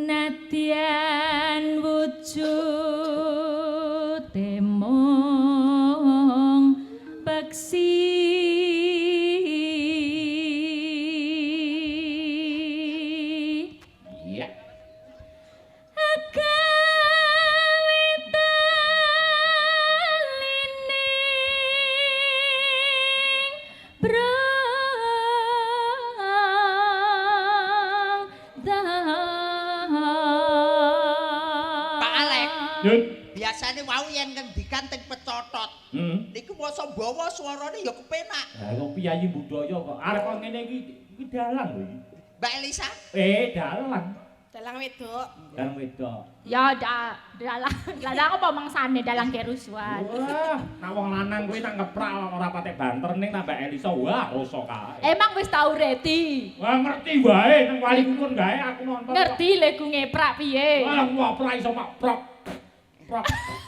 Nadyan wujude mung peksi. Iya. Gawe talining brang. Pak Alek. Yun. Biasane wau yen ngendikan teng pecotot. Niku masa bawa suarane ya kepenak. Lah kok piyayi budaya kok arep kok ngene iki iki dalang lho iki. Mbak Elisa, Dalang. Dalang wedok. Dalang wedok. Ya dalang dalang apa mangsane dalang kerusuhan. Wah, nek wong lanang kuwi nak ngeprak ora patek banter ning tambah Elisa wah rasa kae. Emang wis tau reti? Wah ngerti wae nang wali kukun gae aku nonton. Ngerti legu ngeprak piye? Wah, ngeprak iso mak prok. Prok.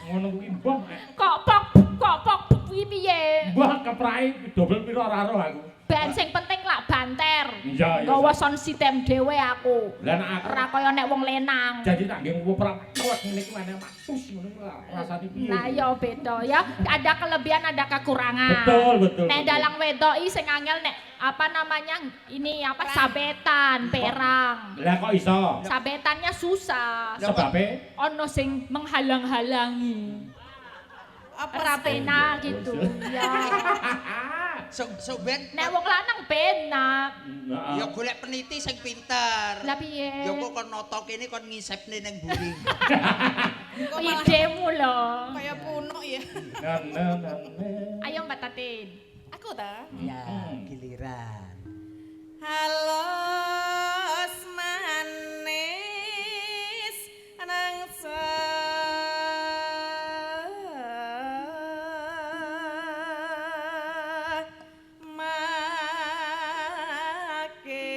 Ngono kuwi mbah. Kok pok kok pok kuwi piye? Mbah keprake dobel pira ora roh aku. Ben sing penting lak banter. Iya, iya. Nggawa sound system dhewe aku. Lah nek aku Ora kaya nek wong lenang. jadi tak nggih ngeprak kuwat ngene iki meneh matus ngono kuwi rasane piye. Nah ya beda ya, ada kelebihan ada kekurangan. Betul, betul. Nek betul. dalang wedok iki sing angel nek apa namanya ini apa sabetan, perang. Lah kok iso? Sabetannya susah. Sebabe Ono sing menghalang-halangi. Apa Ora penak gitu. Ya. sok ben Nek wong lanang penak. ya golek peniti sing pinter. Lah piye? Ya kok kon nata kene kon ngisepne ning mburi. Kok malah Idemu lho. kaya punuk ya. Ayo Mbak Tatin. Aku ta? Ya, giliran. Halus manis nang make.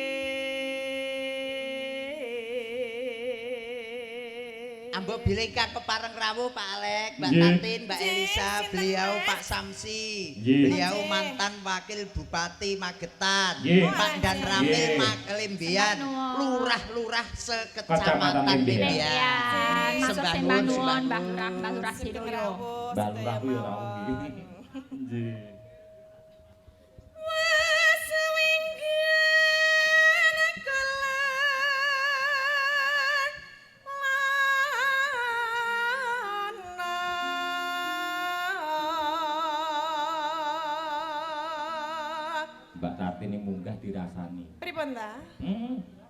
Ambok bilih ingkang kepareng rawuh Pak Alek, Mbak Nggih. Tatin, Mbak Nggih, Elisa, sinten, beliau Mas? Pak Samsi, Nggih. beliau mantan wakil Bupati Magetan, Nggih. Pak Dan Ramil Nggih. Lembean, Nuwun. lurah-lurah Kecamatan sekecamatan Lembean. Lembean. Matur Sembah sembah nuwun, nuwun sembah Mbah Lurah, Mbah Lurah Sugeng Sidoyo. rawuh, Mbah Lurah kuwi sedaya ora mawon. kuwi. Nggih. Wes winggen kula lana. Mbak Tatin ini munggah dirasani. Pripun ta?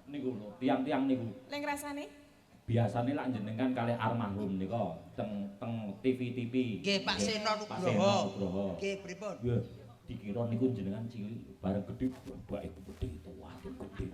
Niku lho, tiang-tiang niku. Ling rasane? Biasane lak jenengan kalih almarhum nika teng teng TV-TV. Nggih, Pak Seno Pak Seno Nugroho. Nugroho. Nggih, pripun? Nggih, dikira niku jenengan cilik, bareng gedhe bake gedhe tuwa gedhe.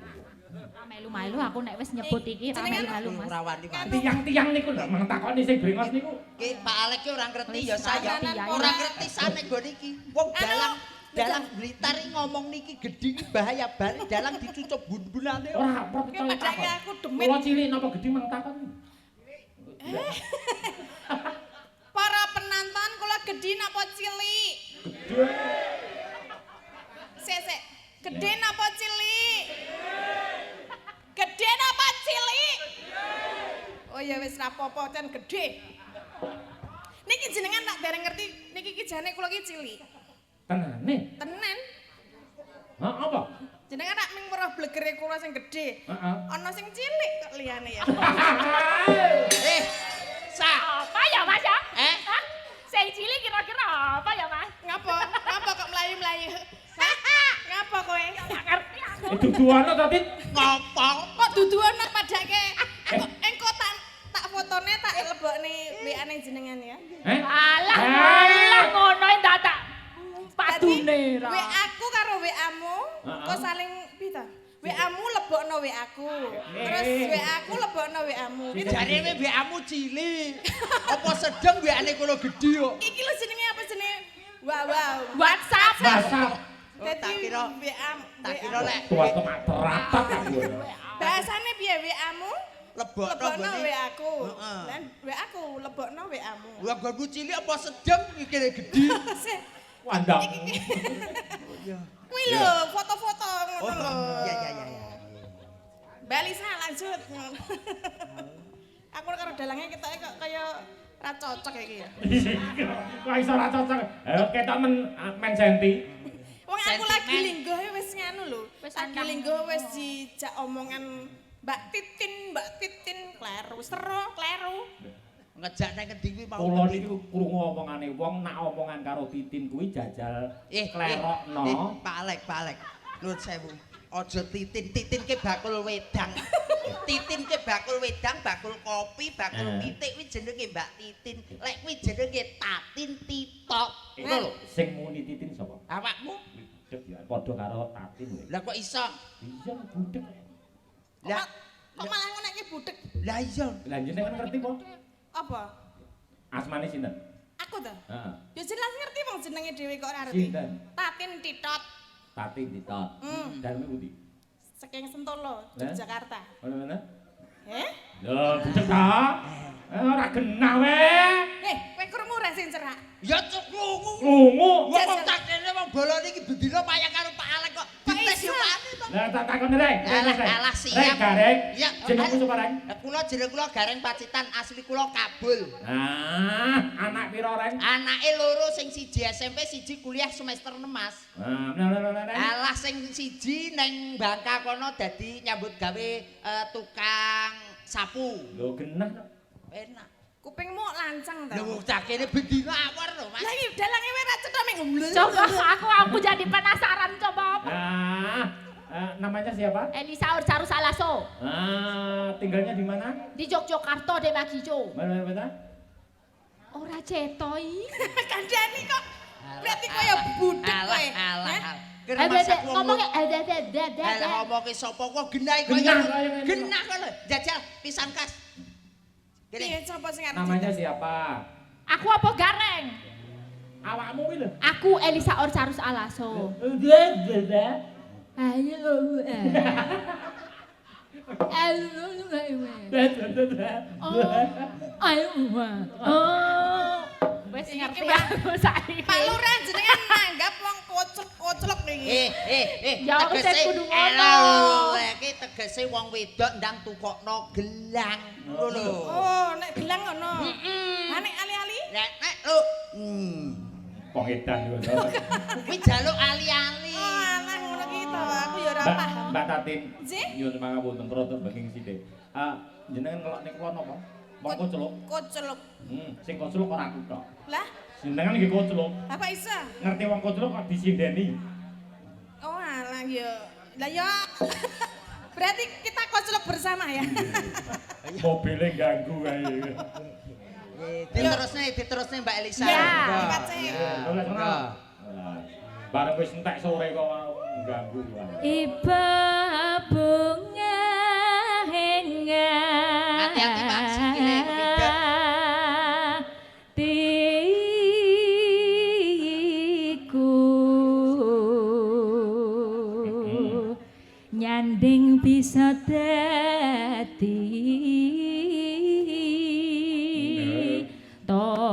Ora melu-melu aku nek wis nyebut iki ora Jenengan melu-melu Mas. Ora wani wani. Tiang-tiang niku lho mang takoni sing brengos niku. Ki Pak Alek ki ora ngerti ya saya. Ngerti, ya. Ora ngerti sane nggon iki. Wong Anu, dalang dalang Blitar iki ngomong niki gedhi iki bahaya banget dalang dicucup bun-bunane. Ora Ki percaya padake takon. aku demit. Kula cilik napa gedhe mang takon. Para penonton kula gedhi napa cilik? Gedhe. Sik sik. Gedhe napa cilik? Gedhe napa cilik? Oh ya wis rapopo can gedhe. Niki jenengan tak dereng ngerti niki ki jane kula ki cilik. Tenane. Tenan. Ha apa? Jenengan tak ming weruh blegere kula sing gedhe. Heeh. Ana sing cilik kok liyane ya. Eh, sa. Apa ya Mas ya? Eh? Hah? Sing cilik kira-kira apa ya Mas? Ngapa? Ngapa kok mlayu-mlayu? Hah? Ngapa kowe? Gak ngerti aku. Duduane to, Tin? Ngopo? Kok duduan padake? Aku engko tak tak fotone tak lebokne WA-ne jenengan ya. Eh? Alah, Eh. alah ngono ndak tak padune ra. WA aku karo WA-mu Heeh. kok saling piye ta? WA-mu lebokno WA-ku. Terus WA-ku lebokno WA-mu. Sing Jarene WA-mu cilik. Apa sedeng WA-ne kula gedhi kok. Iki lho jenenge apa jenenge? Wow wow. WhatsApp. WhatsApp. Oh, tak Dadi kira WA tak kira lek Tua temak teratak aku. Bahasane piye WA-mu? lebokno Lebokno nggone. WA-ku. Heeh. Lan WA-ku lebokno WA-mu. Wah, nggonmu cilik apa sedeng iki gedhi. Sik. Wandang. Kuwi lho foto-foto ngono Oh, lho. iya iya iya iya. Mbak Lisa lanjut. Aku karo dalange ketoke kok kaya ra cocok iki ya. Kok iso ra cocok? Ketok men senti. Wong aku lagi lingguh wis nganu lho. Lagi lingguh wis dijak omongan Mbak Titin kleru, seru kleru. Ngejak nang ngendi kuwi mau. Kula niku krungu omongane wong nak omongan karo Titin kuwi jajal klerokno. Pak Alek, Pak Alek. Nuwun sewu. Aja Titin, Titin ke bakul wedang. Titin ke bakul wedang, bakul kopi, bakul pitik kuwi jenenge Mbak Titin. Lek kuwi jenenge Tatin Titok. Ngono lho. Sing muni Titin sapa? Awakmu. Budek ya padha karo Tatin kowe. Lah kok iso? Iya, budek. Lah kok malah ngonekke budek? Lah iya. Lah jenengan ngerti po? Apa? Asmane sinten? Aku to? Heeh. Ya jelas ngerti wong jenenge dhewe kok ora ngerti. Sinten? Tatin Titot. Tatin Titot. Daleme pundi? Saking Sentolo, Yogyakarta. Mana-mana? Heh? Lho, budek ta? Ora genah we. Kowe krungu ra sing cerak? Ya krungu. Krungu. Wong tak kene wong bolone iki bendina payah karo Pak Alek kok. Dites yo wani to. Lah tak takon rek. Alah siap. Rek Gareng. Ya, jenengmu sapa Reng? Kula jeneng kula Gareng Pacitan, asli kula Kabul. Ah, anak pira Reng? Anake loro, sing siji SMP, siji kuliah semester 6, Mas. Ah, nah. Alah sing siji neng Bangka kono dadi nyambut gawe tukang sapu. Lho genah to. Enak. Kupingmu lancang ta. Lho cah kene bendina awor lho, Mas. Lah iki dalange wae ra cetha ming ngomblel. Coba aku jadi penasaran coba apa. Ah, namanya siapa? Elisa Orcarus Alaso. Ah, tinggalnya di mana? Di Yogyakarta Demagijo. Mana? Ora cetha iki. Kandhani kok. Berarti kowe budek kowe. Alah. Ngomongnya alah ngomongke sapa kok genah kaya genah kok lho. Jajal pisan kas. Piye sapa sing arep? Namanya siapa? Aku apa Gareng? Awakmu kuwi lho. Aku Elisa Orcarus Alaso. Ayo. Ayo. Oh. Wis ngerti aku saiki. Pak Lurah jenengan nanggap wong koclok-koclok iki. Ya tegese kudu ngono. Iki tegese wong wedok ndang tukokno gelang. Ngono lho. Oh, nek gelang ngono. Heeh. Lah nek ali-ali? Nek nek lho. Wong edan iku. Kuwi njaluk ali-ali. Oh, alah ngono ki to, aku ya ora paham. Mbak Tatin. Nggih. Nyuwun pangapunten rada benging sithik. Jenengan ngelokne kula napa? Wong koclok. Koclok. Sing koclok ora aku tok. Lah, jenengan nggih koclok. Lah kok iso? Ngerti wong koclok kok disindeni. Oh, alah ya. Lah ya. Berarti kita koclok bersama ya. Mobile ganggu kae. Diterusne Mbak Elisa. Ya. Bareng wis entek sore kok ganggu wae. Iba bunga henga. Hati-hati Pak, sikile kepidek. Tiku nyanding bisa dadi tombo.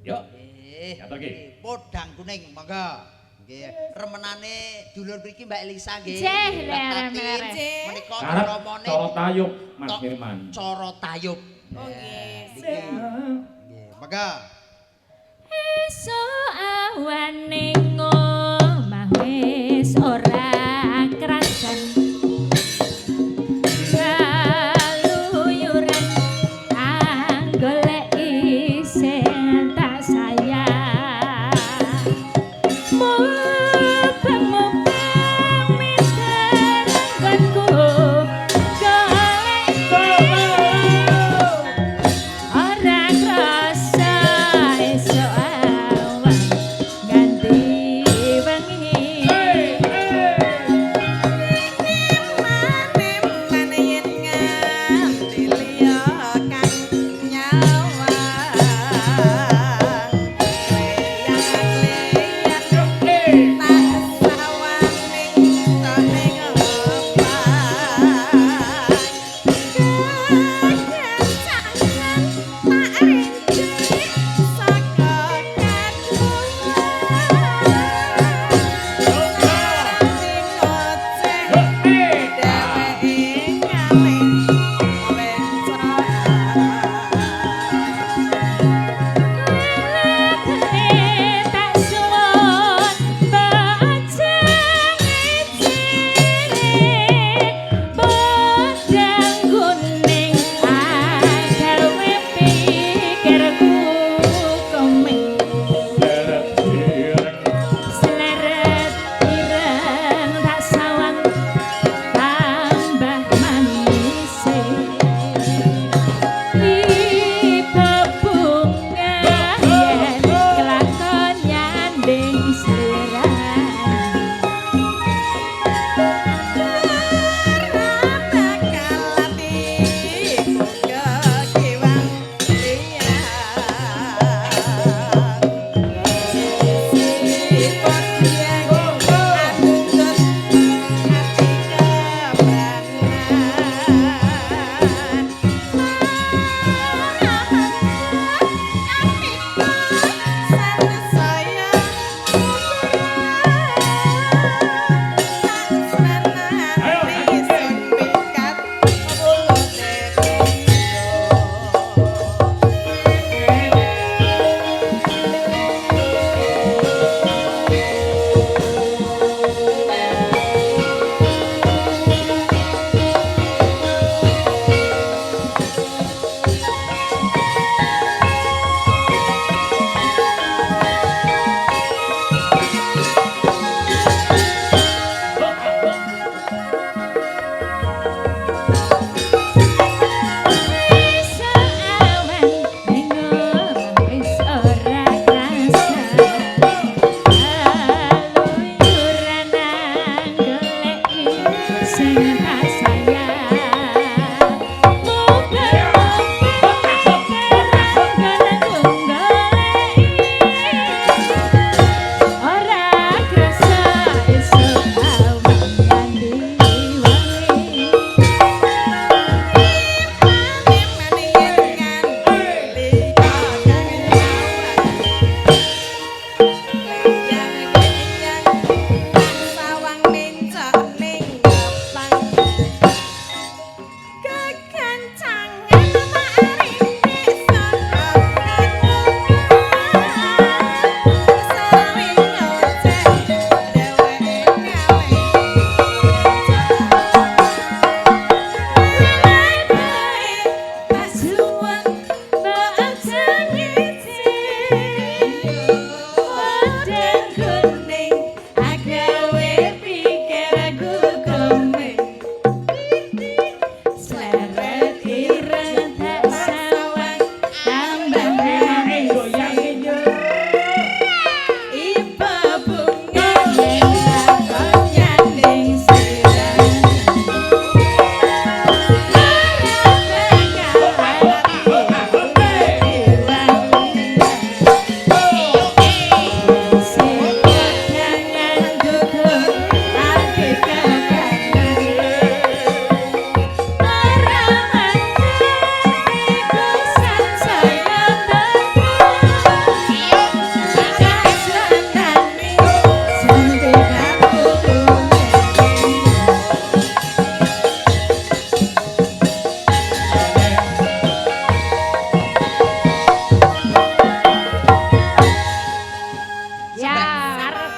Yuk. Nggih. Podang kuning monggo. Nggih, remenane dulur mriki Mbak Elisa nggih. Nggih, menika ramane cara tayub Mas Firman. Cara tayub. Oh nggih. Nggih, monggo. Esuk awan